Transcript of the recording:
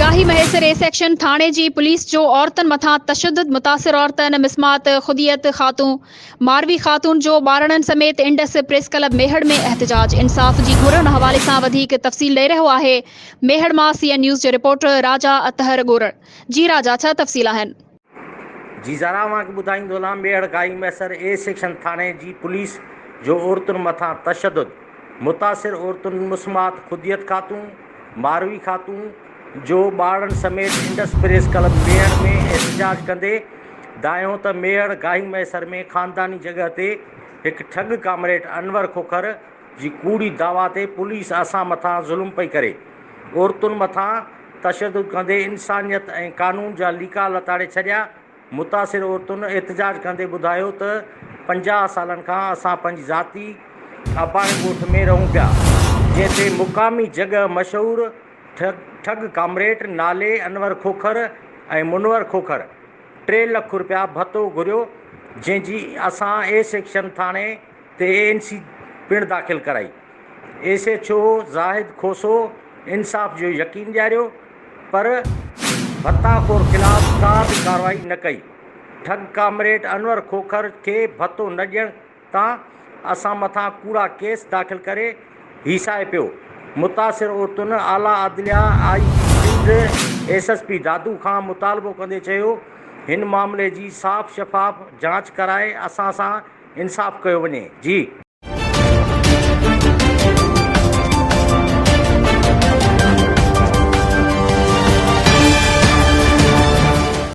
Gahi Mahesar A section ٿاڻي جي police جو عورتن مٿان تشدد متاثر عورتن مسمات خوديت خاتون ماروي خاتون جو ٻارڙن سميت انڊس پريس ڪلب ميهڙ ۾ احتجاج انصاف جي گهر ان حوالي سان وڌيڪ تفصيل ڏئي رهيو آهي ميهڙ مان سي اين نيوز جو رپورٽر راجا اطهر ڳورڙ جي راجا ڇا تفصيل آهن. جي ذرا اوهان کي ٻڌائيندو هلان ميهڙ گاهي مهيسر اي سيڪشن ٿاڻي جي پوليس جو عورتن مٿان تشدد متاثر عورتن مسمات خوديت خاتون ماروي خاتون جو ٻارڙن سميت انڊس پريس ڪلب ميهڙ ۾ احتجاج ڪندي دانهيو ته ميهڙ گاهي مهيسر ۾ خانداني جڳهه تي هڪ ٺڳ ڪامريڊ انور کوکر جي ڪوڙي دعويٰ تي پوليس اسان مٿان ظلم پئي ڪري عورتن مٿان تشدد ڪندي انسانيت ۽ قانون جا ليڪا لتاڙي ڇڏيا، متاثر عورتن احتجاج ڪندي ٻڌايو ته 50 سالن کان اسان پنهنجي ذاتي اباڻي ڳوٺ ۾ رهون پيا، جنهن تي مقامي جڳهه مشهور ٺڳ ڪامريڊ نالي انور کوکر ۽ منور کوکر 3 لک رپيا ڀتو گهريو، جنهن جي اسان اي سيڪشن ٿاڻي تي اي اين سي پڻ داخل ڪرائي. S H O Zahid Khoso انصاف جو يقين ڏياريو پر ڀتا خور خلاف ڪا به ڪارروائي نه ڪئي. ٺڳ ڪامريڊ انور کوکر کي ڀتو نه ڏيڻ تان اسان مٿان ڪوڙا ڪيس داخل ڪري هيسائي پيو. متاثر عورتن اعليٰ عدليه، I G Sindh, S S P Dadu کان مطالبو ڪندي چيو هن معاملي جي صاف شفاف جاچ ڪرائي اسان سان انصاف ڪيو وڃي. جي.